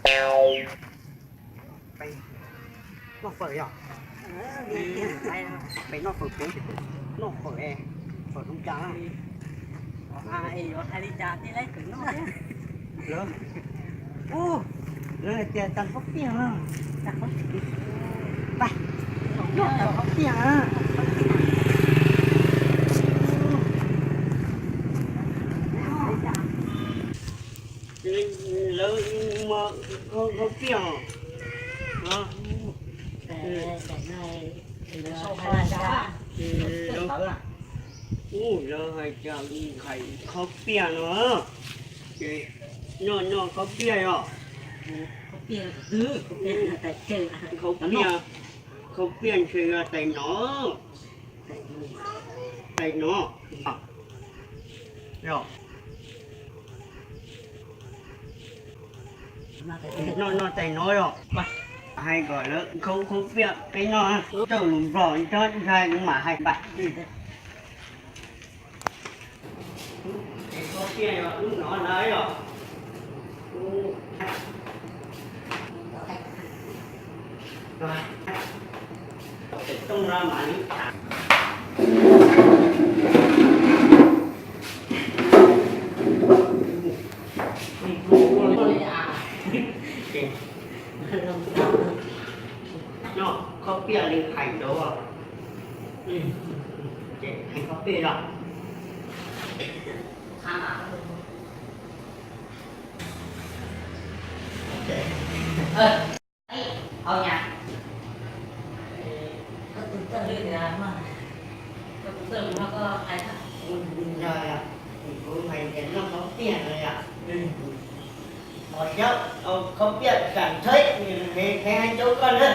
Peb noj fawm yog? Peb noj fawm peb, noj fawm, fawm zoo cas? Lawv, lawv hais tias tag khaub piaj no. Tag khaub, noj tag khaub piaj na. Lawv muaj khaub piaj os. Ub, lawv hais tias nqaim khaub piaj no, ces noj noj khaub piaj os. Khaub piaj, khaub piaj ntshe yog tais no, tais no. Noj noj tais no yog hais kom lawv khaub khaub piaj peb noj, txawj lus Nplog txhob ntshai, kuv mam hais npam. Khaub piaj yog lub no na yog. Tooj no mam li tham. Noj khaub piaj li hais rau, ces hais khaub piaj los. Hau nyas. Koj tus txawj li tias, koj tus txawj mus no koj hais. Kuv hais tias noj khaub piaj no yom. Qhov xyov khaub piaj sam thawb, heev heev cov koj na.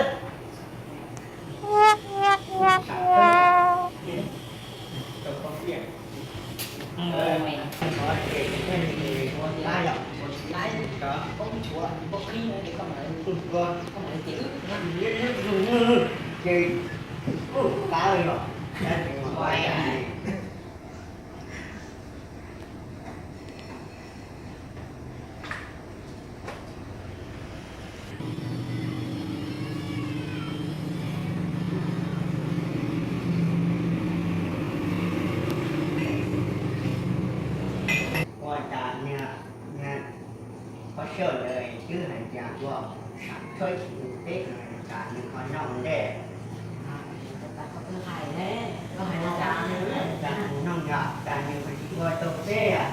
Ua cas niag, niag Khov Xyooj ntawd twb hais tias ua sam thawb tsis ua teb no, cas nws ho noj ua ntej? Cas nws noj yom, cas nws tsis ua tau teb yom?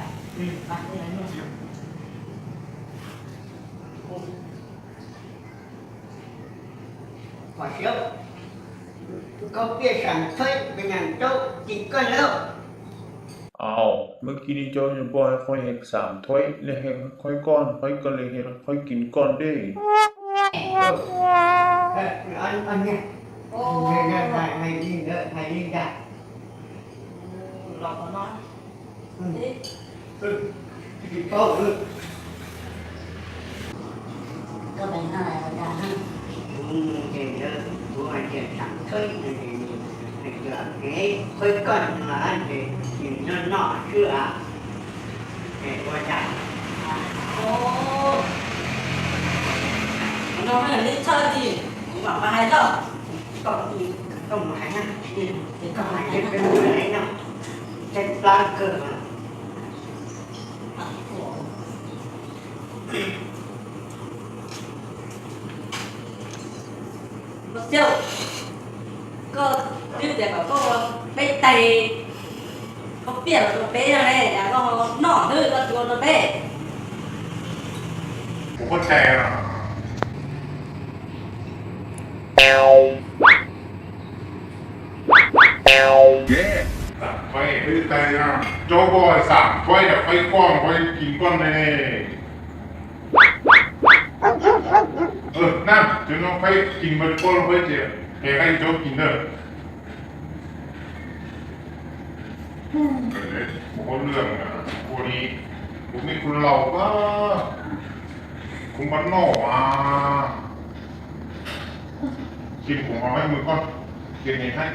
Khov Xyooj, khaub piaj sam thawb, koj nyas rau tim koj lawm. Aub, mus kis ni cov nyuam pog hais qhov sam thawb li hais qhov koj, qhov koj li hais qhov kis koj ntej. Hais li ntawd hais li cas? Los qhov no. Kuv hais tias sam thawb no ces nws hais tias qhov koj no ces nws noj noj xwb as. Es ua cas? No yog li txhawj li, kuv mam hais rau. Koj mus hais na, koj hais peb mus hais no, tej plab kawg. Xyooj, koj twb tias kom koj ua peb tais khaub piaj los rau peb no ne, koj noj xwb koj tsis ua rau peb. Kuv koj tais no. Sam thawb, peb tais no, cov koj sam thawb yog qhov koj, qhov kis koj ne. Nab, cov no qhov kis mas koj qhov ces, es qhov cov kis ntawd. Ua lwj, ua li, kuv mej kuv laus, kuv npaj noj as. Ces kuv ho hais mus koj, ces nws hais.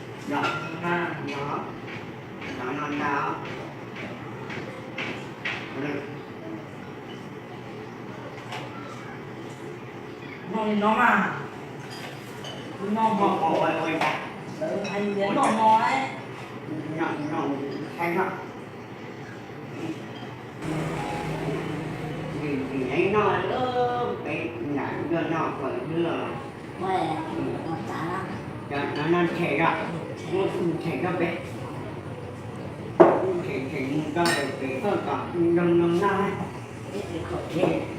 Los, no, no, no, no, no. Noj li no mas, noj ho, noj ho, noj ho, noj ho. Vim, vim noj peb nram noj noj pawg hlwb los. Cov no noj tshem zog, muab tshem zog peb, tshem tshem mus rau pem pem koj kom zoo zoo noj na.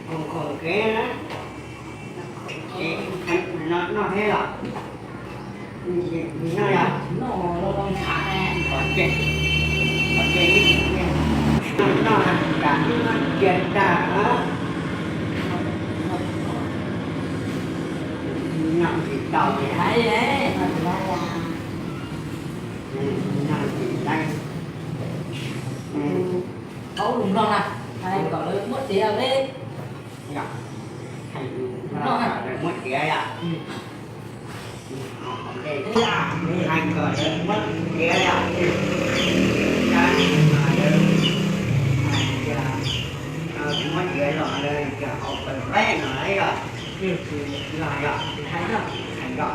Khoom khoom kev na, es no noj thiab los? Noj yog, noj, noj, noj cia tag, noj tsis tau li. Noj tsis tau. Paub lus Nplog na, hais kom lawv muab tiav li. Noj, lawv muab tiav yom. Hais kom lawv muab tiav yom. Hais tias muab tiav los lawv tias hauv pawg vaib no yom. Los yom, hais yom.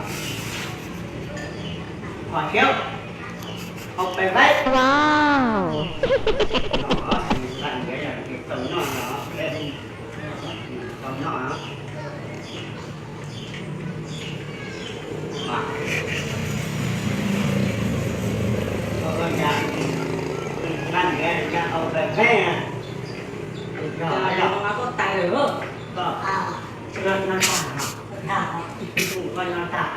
Qhov thiab, hauv pawg vaib. Tau noj, tau noj. Nqa ntiav hauv pawg vaib na. Koj tais lawm, koj noj tag, koj noj tag.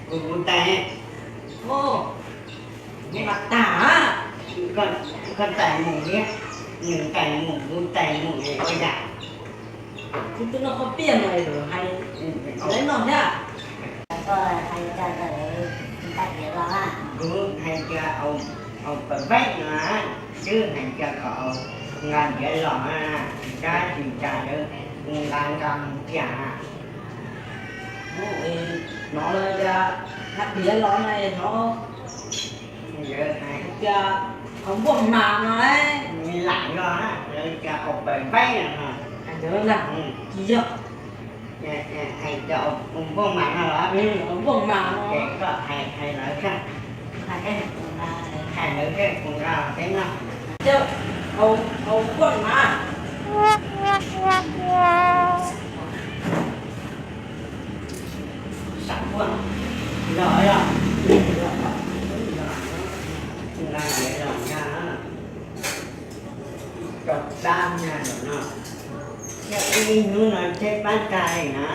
Kuv, kuv tais, noj tag, koj tais mus thiab, nws tais mus, kuv tais mus ua cas? Kuv twb noj koj tiag no, hais lawv noj thiab. Koj hais tias lawv nqa tiav los, kuv hais tias hauv pawg vaib no, twb hais tias kom nqa tiav los, tab sis cas lawv nqa nqa mus tiag. Hnov lawv tias nqa tiav los na, hnov tias hauv npua mas no, lam los na. Cov ua pawg npaib no, hais ntawd na, tsis yog. Hais cov ua npoj mas no los? Ua npoj mas no. Ces koj hais, hais lawv saib. Hais lawv saib kuv nqa los teb no. Cov ua npoj mas. Sam Phuaj los yog, nqa los yog na. Rau tab nyag lawm no, yog ib hnub no thiaj pab tag li na.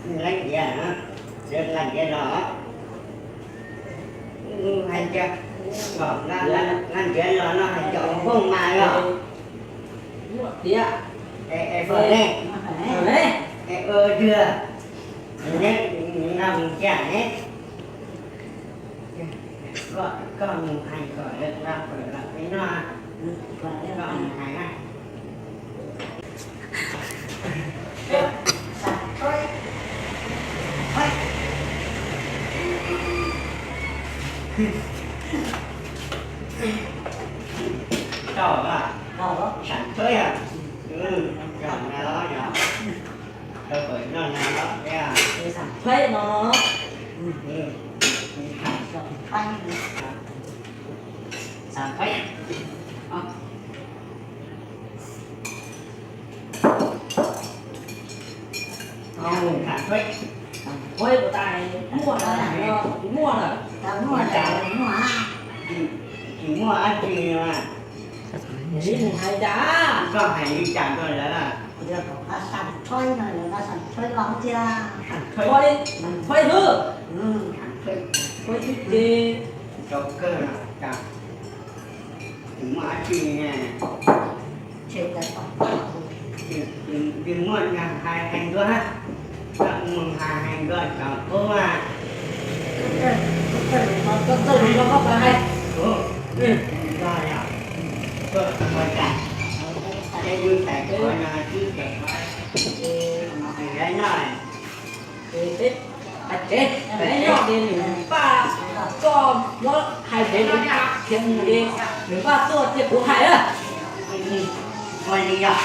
Leej Diav, Leej Diav los, hais tias, Leej Diav los no hais tias ua npoj mas yog. Tias, es, es, es, es ua twg, neb nqa mus cas ne? Koj, koj mus hais kom lawv nqa pawg los peb noj, koj mus hais na. Tau, Sam Thuaib, tau na, tau pawg noj na, Sam Thuaib no, Sam Thuaib, Sam Thuaib. Tham Thuaib, Tham Thuaib puas tas, muaj lawm, muaj lawm, muaj lawm, tsis muaj dab tsi li mas. Mus hais cas? Koj hais li cas rau lawv? Tham Thuaib no, lawv Tham Thuaib los tiag. Tham Thuaib, Thuaib hwb, Thuaib twb ces rau kawg los cas. Tsis muaj dab tsi ne. Tsis muaj, hais, hais dua, koj mus hais, hais dua cov qub mas. Koj txawj lus no koj hais. Ua cas, peb yug tas qhov no xwb ces, es, hais tsev, peb nyob ces nws paj, koj muab hais tsev nws khiav mus ces nws paj tuaj ces kuv hais na. Ua li yog,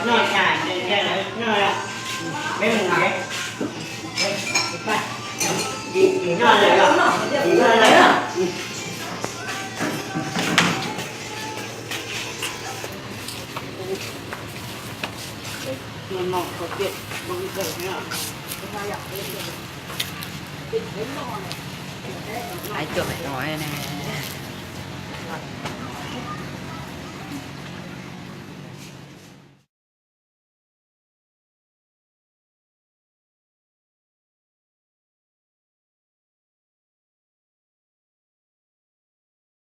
noj tas ces lawv noj, peb mus tsev. Tsis noj lawm, tsis noj lawm. Hais cuag no ne.